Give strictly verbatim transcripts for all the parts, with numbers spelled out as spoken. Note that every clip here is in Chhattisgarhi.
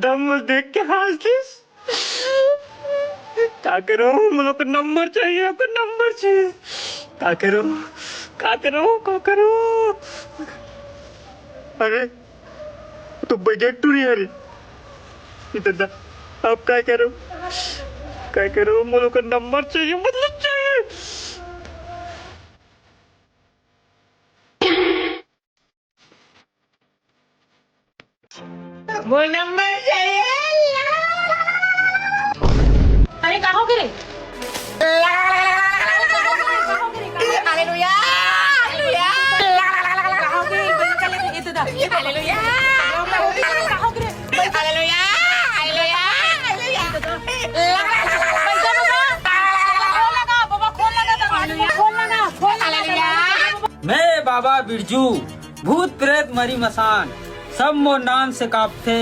दम देख के हंस दिस। का करो, मोला ओकर नंबर चाहिए, ओकर नंबर चाहिए। का करो, का करो, का करो? अरे, तो बजट टूरी है रे। इधर दा, अब का करो, का करो, मोला ओकर नंबर चाहिए, मतलब चाहिए। मोर नंबर चाहिए। अरे, का हो गे रे? Hallelujah, hallelujah. का हो गे रे? ये तो दा। हालेलुया। का हो गे रे? Hallelujah, hallelujah, hallelujah. पैसा दो ना। खोल लगा, बाबा, खोल लगा, खोल लगा, खोल लगा। हालेलुया। मैं बाबा बिरजू, भूत प्रेत मरी मसान, सब मोर नाम से कांपथे।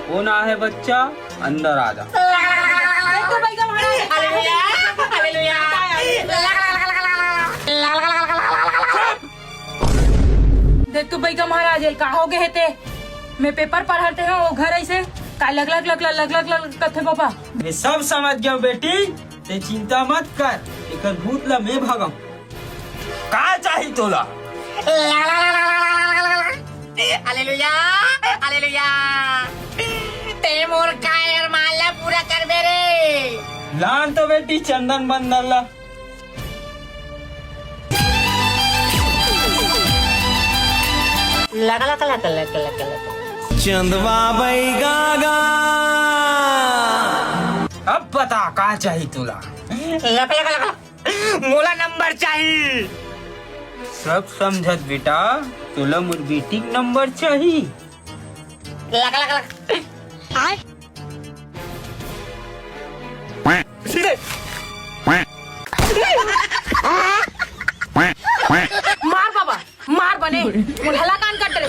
कोन आहे बच्चा, अंदर आ जा। Hallelujah, hallelujah. देख तो बइगा महाराज, ए का हो गे हे ते? मैं पेपर पढ़त रहेंव, ओ घर अइसे का लग लग लग लग लग लग लग करथे पापा। मैं सब समझ गेंव बेटी, ते चिंता मत कर, एकर भूत ला मैं भगाहूं। का चाही तोला? Hallelujah, hallelujah. ते मोर काय अरमान ला पूरा करबे रे? लान तो बेटी चंदन बंदन ला। लगा, लगा, लगा, लगा, लगा, लगा। चंदवा बइगा गा। अब बता, का चाही तोला? लगा, लगा, लगा। मोला नंबर चाही। सब समझत बेटा, तोला मोर बेटी के नंबर चाही। लगा, लगा, लगा। मार बाबा, मार बने, मोर हला कान कट रे।